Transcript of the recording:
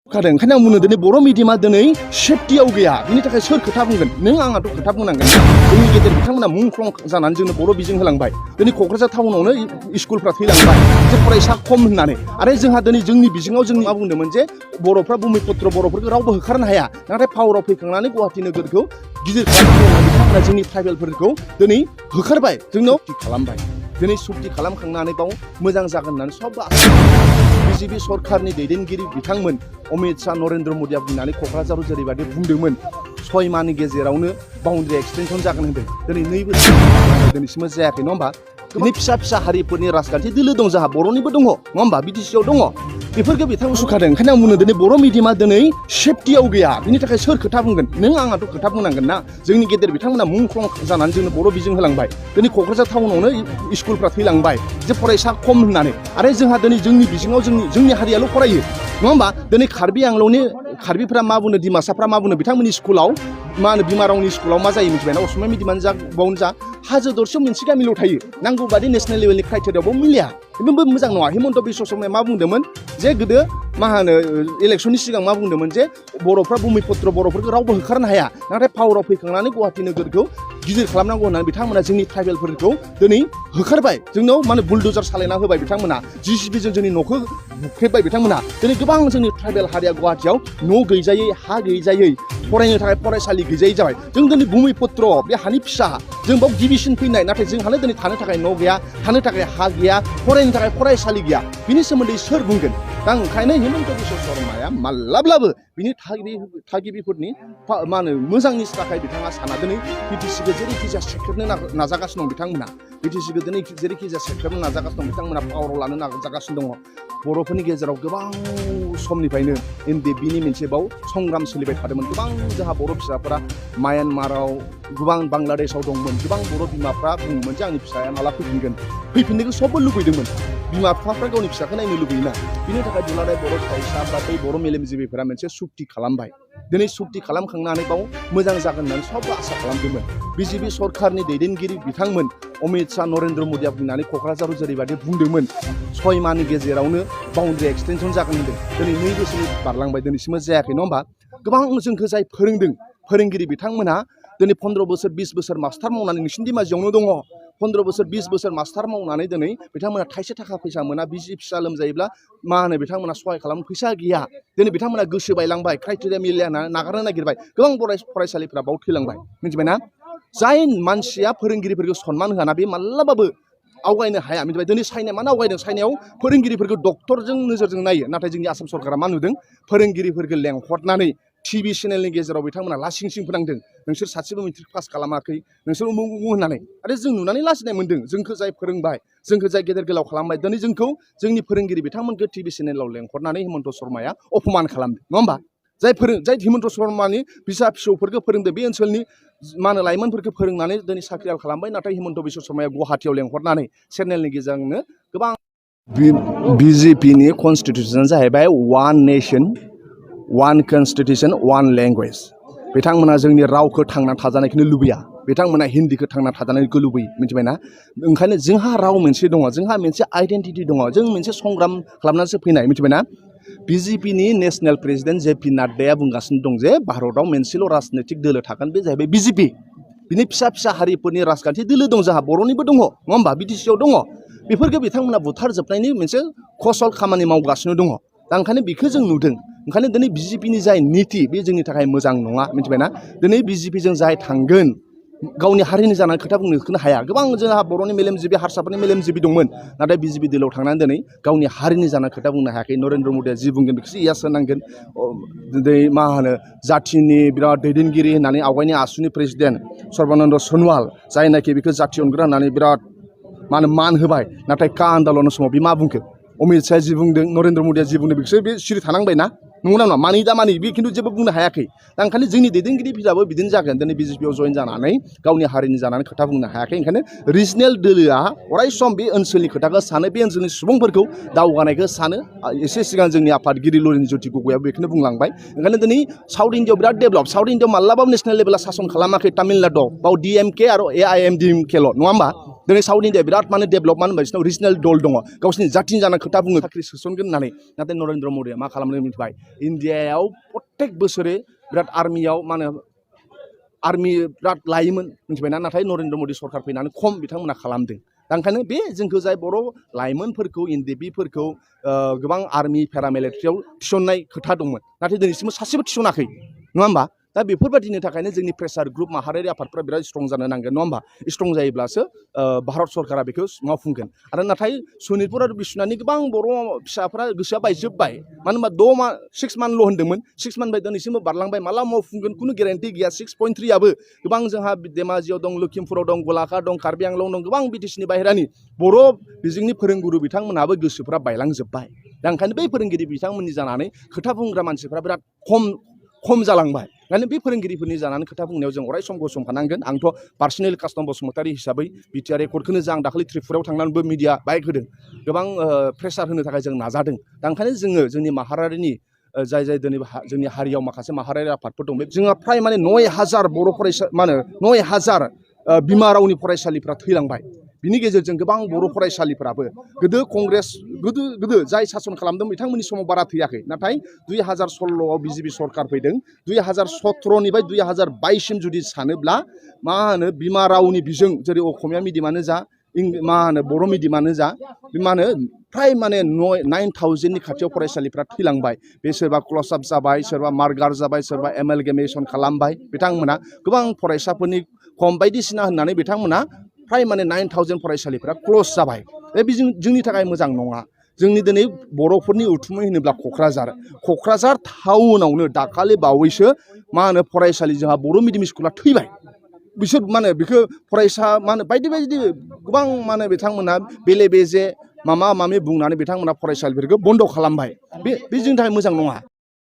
खादों ओंखायनो आं बुंनो दिनै बर' मिडियामा दिनै सेफटियाव गैया बिनि थाखाय सोर खोथा बुंगोन नों आंहाथ' खोथा बुंनांगोन जोंनि गेदेर बिथांमोना मुंख्लं जानानै जोंनो बर' बिजों होलांबाय दिनै क'क्राझार टाउनावनो स्कुलफ्रा थैलांबाय जे फरायसा खम होननानै आरो जोंहा दिनै जोंनि बिजोङाव जों मा बुंदोंमोन जे बर'फ्रा बुमिपुत्र बर'फोरखौ रावबो होखारनो हाया नाथाय पावाराव फैखांनानै गुवाहाटि नोगोरखौ गिदिर खालामनानै बिथांमोना जोंनि ट्राइबेलफोरखौ दिनै होखारबाय जोंनाव खालामबाय दिनै सुक्ति खालामखांनानै बाव मोजां जागोन होननानै सबबो बिजेपि सरकारनि दैदेनगिरि बिथांमोन अमित शाह नरेन्द्र मदिया बुंनानै क'क्राझाराव जेरैबायदि बुंदोंमोन 6 माहनि गेजेरावनो बाउन्ड्रि एक्सटेनसन जागोन होनदों दिनै 2 बोसोर दिनैसिमबो जायाखै नङा होमबा दिनै फिसा फिसा हारिफोरनि राजखान्थि दोलो दं जोंहा बर'निबो दङ नङा होमबा बिटिसिआव दङ बेफोरखौ बिथांमोन सुखादों ओंखायनो आं बुंनो दिनै बर' मिडियामा दिनै सेफटियाव गैया बिनि थाखाय सोर खोथा बुंगोन नों आंहाथ' खोथा बुंनांगोन ना जोंनि गेदेर बिथांमोना मुंख्लं जानानै जोंनो बर' बिजों होलांबाय दिनै क'क्राझार टाउनावनो स्कुलफ्रा थैलांबाय जे फरायसा खम होननानै आरो जोंहा दिनै जोंनि बिजोङाव जोंनि हारियाल' फरायो नङा होमबा दिनै कार्बि आंलंनि कार्बिफ्रा मा बुङो डिमासाफ्रा मा बुङो बिथांमोननि स्कुलाव मा होनो बिमा रावनि स्कुलाव मा जायो मिथिबायना असमिया मिडियामानो जा बावनो जा हाजो दरसेयाव मोनसे गामिल' थायो नांगौ बादि नेसनेल लेभेलनि क्राइटेरियायावबो मिलिया बेबो मोजां नङा हिमन्त बिश्व शर्माया मा बुंदोंमोन जे गोदो मा होनो इलेक्सननि सिगां मा बुंदोंमोन जे बर'फ्रा बुमिपुत्र बर'फोरखौ रावबो होखारनो हाया नाथाय पावाराव फैखांनानै गुवाहाटि नोगोरखौ गिदिर खालामनांगौ होननानै बिथांमोना जोंनि ट्राइबेलफोरखौ दिनै होखारबाय जोंनाव माने बुलडोजार सालायना होबाय बिथांमोना जिसिबिजों जोंनि न'खौ बुख्रेबबाय बिथांमोना दिनै गोबां जोंनि ट्राइबेल हारिया गुवाहाटियाव न' गैजायै हा गैजायै फरायनो थाखाय फरायसालि गैजायै जाबाय जों दिनै बुमिपुत्र बे हानि फिसा जों बाव गिबिसिन फैनाय नाथाय जोंहानो दिनै थानो थाखाय न' गैया थानो थाखाय हा गैया फरायनो थाखाय फरायसालि गैया बिनि सोमोन्दै सोर बुंगोन दा ओंखायनो हिमन्त बिश्व शर्माया माब्लाब्लाबो बिनि थागिबिफोरनि मा होनो मोजांनि थाखाय बिथाङा साना दिनै बिटिसिखौ जेरैखि जाया सेख्रेबनो नाजागासिनो दं बिथांमोना बिटिसिखौ दिनै जेरैखि जाया सेख्रेबनो नाजागासिनो दं बिथांमोना पावाराव लानो नाजागासिनो दङ बर'फोरनि गेजेराव गोबां समनिफ्रायनो एनडिएफबिनि मोनसे बाव संग्राम सोलिबाय थादोंमोन गोबां जोंहा बर' फिसाफोरा म्यानमाराव गोबां बांलादेशआव दंमोन गोबां बर' बिमाफ्रा बुङोमोन जे आंनि फिसाया माला फैफिनगोन फैफिननायखौ सबबो लुबैदोंमोन बिमा बिफाफ्रा गावनि फिसाखौ नायनो लुबैयोना बिनि थाखाय दुलाराय बर' फरायसाफ्रा बै बर' मेलेमजिबिफोरा मोनसे सुक्ति खालामबाय दिनै सुक्ति खालामखांनानै बाव मोजां जागोन होननानै सबबो आसा खालामदोंमोन बिजेपि सरकारनि दैदेनगिरि बिथांमोन अमित शाह नरेन्द्र मदिया बुंनानै क'क्राझाराव जेरैबायदि बुंदोंमन 6 माहनि गेजेरावनो बाउन्ड्रि एक्सटेनसन जागोन होनदों दिनै 2 बोसोर बारलांबाय दिनैसिमबो जायाखै नङा होमबा गोबां जोंखौ जाय फोरोंदों फोरोंगिरि बिथांमोनहा दिनै 15 बोसोर 20 बोसोर मास्टार मावनानै नोंसिनि दिमाजियावनो दङ 15 बोसोर 20 बोसोर मास्टार मावनानै दिनै बिथांमोना थाइसे थाखा फैसा मोना बिसि फिसा लोमजायोब्ला मा होनो बिथांमोना सहाय खालामनो फैसा गैया दिनै बिथांमोना गोसो बायलांबाय क्राइटेरिया मिलाया नागारनो नागिरबाय गोबां फरायसालिफ्रा बाव थैलांबाय मिथिबायना जाय मानसिया फोरोंगिरिफोरखौ सनमान होआना बे माब्लाबाबो आवगायनो हाया मिथिबाय दिनै चाइनाया मानो आवगायदों चाइनायाव फोरोंगिरिफोरखौ डक्टरजों नोजोरजों नायो नाथाय जोंनि आसाम सरकारा मा नुदों फोरोंगिरिफोरखौ लेंहरनानै टिभि चेनेलनि गेजेराव बिथांमोना लासिं सिं फोनांदों नोंसोर सासेबो मेट्रिक पास खालामाखै नोंसोर उमुक होननानै आरो जों नुनानै लाजिनाय मोन्दों जोंखौ जाय फोरोंबाय जोंखौ जाय गेदेर गोलाव खालामबाय दिनै जोंखौ जोंनि फोरोंगिरि बिथांमोनखौ टिभि चेनेलाव लेंहरनानै हिमन्त शर्माया अपमान खालामदों नङा होमबा जाय हिमन्त शर्मानि फिसा फिसौफोरखौ फोरोंदों बे ओनसोलनि मा होनो लाइमोनफोरखौ फोरोंनानै दिनै साख्रियाल खालामबाय नाथाय हिमन्त बिश्व शर्माया गुवाहाटियाव लेंहरनानै चेनेलनि गेजेरजोंनो गोबां बिजेपिनि कनस्टिटिउसना जाहैबाय one nation one Constitution one language बिथांमोना जोंनि रावखौ थांना थाजानायखौनो लुबैया बिथांमोना हिन्दीखौ थांना थाजानायखौ लुबैयो मिथिबायना ओंखायनो जोंहा राव मोनसे दङ जोंहा मोनसे आइडेन्टिटि दङ जों मोनसे संग्राम खालामनानैसो फैनाय मिथिबायना बिजेपिनि नेसनेल प्रेसिडेन्ट जेपि नाड्डाया बुंगासिनो दं जे भारतआव मोनसेल' राजनैतिक दोलो थागोन बे जाहैबाय बिजेपि बिनि फिसा फिसा हारिफोरनि राजखान्थि दोलो दं जोंहा बर'निबो दङ नङा होमबा बिटिसिआव दङ बेफोरखौ बिथांमोना बुथारजोबनायनि मोनसे कौशल खामानि मावगासिनो दङ दा ओंखायनो बेखौ जों नुदों ओंखायनो दिनै बिजेपिनि जाय निति बे जोंनि थाखाय मोजां नङा मिथिबायना दिनै बिजेपिजों जाय थांगोन गावनि हारिनि जानानै खोथा बुंनो हाया गोबां जोंहा बर'नि मेलेमजिबि हारसाफोरनि मेलेमजिबि दंमोन नाथाय बिजेपि दोलोआव थांनानै दिनै गावनि हारिनि जानानै खोथा बुंनो हायाखै नरेन्द्र मदिया जि बुंगोन बेखौसो इयास होनांगोन दिनै मा होनो जाथिनि बिराद दैदेनगिरि होननानै आवगायनि आसुनि प्रेसिडेन्ट सर्बानन्द सन'वाल जायनाखि बेखौ जाथि अनग्रा होननानै बिराद मान होबाय नाथाय का आन्दलननि समाव बे मा बुंखो अमित शाहया जि बुंदों नरेन्द्र मदिया जि बुंदों बेखौसो बे सिरि थानांबायना नंगौना नङा मानि दा मानि बे खिन्थु जेबो बुंनो हायाखै दा ओंखायनो जोंनि दैदेनगिरिफोराबो बिदिनो जागोन दिनै बिजेपिआव जइन जानानै गावनि हारिनि जानानै खोथा बुंनो हायाखै ओंखायनो रिजनेल दोलोआ अराय सम बे ओनसोलनि खोथाखौ सानो बे ओनसोलनि सुबुंफोरखौ दावगानायखौ सानो एसे सिगां जोंनि आफादगिरि लरिन ज्योति गगैआबो बेखौनो बुंलांबाय ओंखायनो दिनै साउथ इण्डियाआव बिराद डेभेलप साउथ इण्डियाआव माब्लाबाबो नेसनेल लेभेला सासन खालामाखै तामिलनाडुआव बाव डिएमके आरो एआइएमडिएमकेल' नङा होमबा दिनै साउथ इन्डिया बिराद माने डेभेलप मानो होनबा बिसोरनाव रिजनेल दल दङ गावसिनि जाथिनि जाना खोथा बुङो साख्रि सोसनगोन होननानै नाथाय नरेन्द्र मदिया मा खालामदों मिथिबाय इन्डियायाव प्रत्येक बोसोरे बिराद आर्मियाव मा होनो आर्मि बिराद लायोमोन मिथिबायना नाथाय नरेन्द्र मदि सरकार फैनानै खम बिथांमोना खालामदों दा ओंखायनो बे जोंखौ जाय बर' लाइमोनफोरखौ एनडिएफबिफोरखौ गोबां आर्मि पेरामिलिटारियाव थिसननाय खोथा दंमोन नाथाय दिनैसिमबो सासेबो थिसनाखै नङा होमबा दा बेफोरबायदिनि थाखायनो जोंनि प्रेसार ग्रुप माहारियारि आफादफ्रा बिराद स्ट्रं जानो नांगोन नङा होमबा स्ट्रं जायोब्लासो भारत सरकारा बेखौ मावफुंगोन आरो नाथाय सनितपुर आरो बिश्वनाथनि गोबां बर' फिसाफ्रा गोसोआ बायजोब्बाय मानो होनबा 6 मान्थल' होन्दोंमोन 6 मान्थ बाय दिनैसिमबो बारलांबाय माला मावफुंगोन खुनु गेरेन्टि गैया 6.3आबो गोबां जोंहा धेमाजियाव दं लखिमपुराव दं गलाघाट दं कार्बि आंलं दं गोबां बिटिसिनि बाहेरानि बर' बिजोंनि फोरोंगुरु बिथांमोनहाबो गोसोफ्रा बायलांजोब्बाय दा ओंखायनो बै फोरोंगिरि बिथांमोननि जानानै खोथा बुंग्रा मानसिफ्रा बिराद खम जालांबाय माने बे फोरोंगिरिफोरनि जानानै खोथा बुंनायाव जों अराय सम गसंफानांगोन आंथ' पार्सनेल कास्टम बसुमतारी हिसाबै बिटिआर रेकर्डखौनो जा आं दाखालि त्रिपुरायाव थांनानैबो मिडिया बाइक होदों गोबां प्रेसार होनो थाखाय जों नाजादों दा ओंखायनो जोङो जोंनि माहारियारिनि जाय दिनै जोंनि हारियाव माखासे माहारियारि आफादफोर दं बे जोंहा फ्राय माने 9,000 बर' फरायसा मा होनो 9,000 बिमा रावनि फरायसालिफ्रा थैलांबाय बिनि गेजेरजों गोबां बर' फरायसालिफ्राबो गोदो कंग्रेस गोदो जाय सासन खालामदों बिथांमोननि समाव बारा थैयाखै नाथाय 2016आव बिजेपि सरकार फैदों 2017निफ्राय 2022सिम जुदि सानोब्ला मा होनो बिमा रावनि बिजों जेरै असमिया मिडियामानो जा मा होनो बर' मिडियामानो जा मा होनो फ्राय माने 9,000नि खाथियाव फरायसालिफ्रा थैलांबाय बे सोरबा क्लस आप जाबाय सोरबा मार्गार जाबाय सोरबा एमेलगेमेसन खालामबाय बिथांमोना गोबां फरायसाफोरनि खम बायदिसिना होननानै बिथांमोना फ्राय माने 9,000 फरायसालिफ्रा क्लस जाबाय बे जोंनि थाखाय मोजां नङा जोंनि दिनै बर'फोरनि उथुमै होनोब्ला क'क्राझार टाउनावनो दाखालि बावैसो मा होनो फरायसालि जोंहा बर' मिडियाम स्कुला थैबाय बिसोर मा होनो बेखौ फरायसा मा होनो बायदि गोबां मा होनो बिथांमोना बेले बेजे माबा मामि बुंनानै बिथांमोना फरायसालिफोरखौ बन्द' खालामबाय बे जोंनि थाखाय मोजां नङा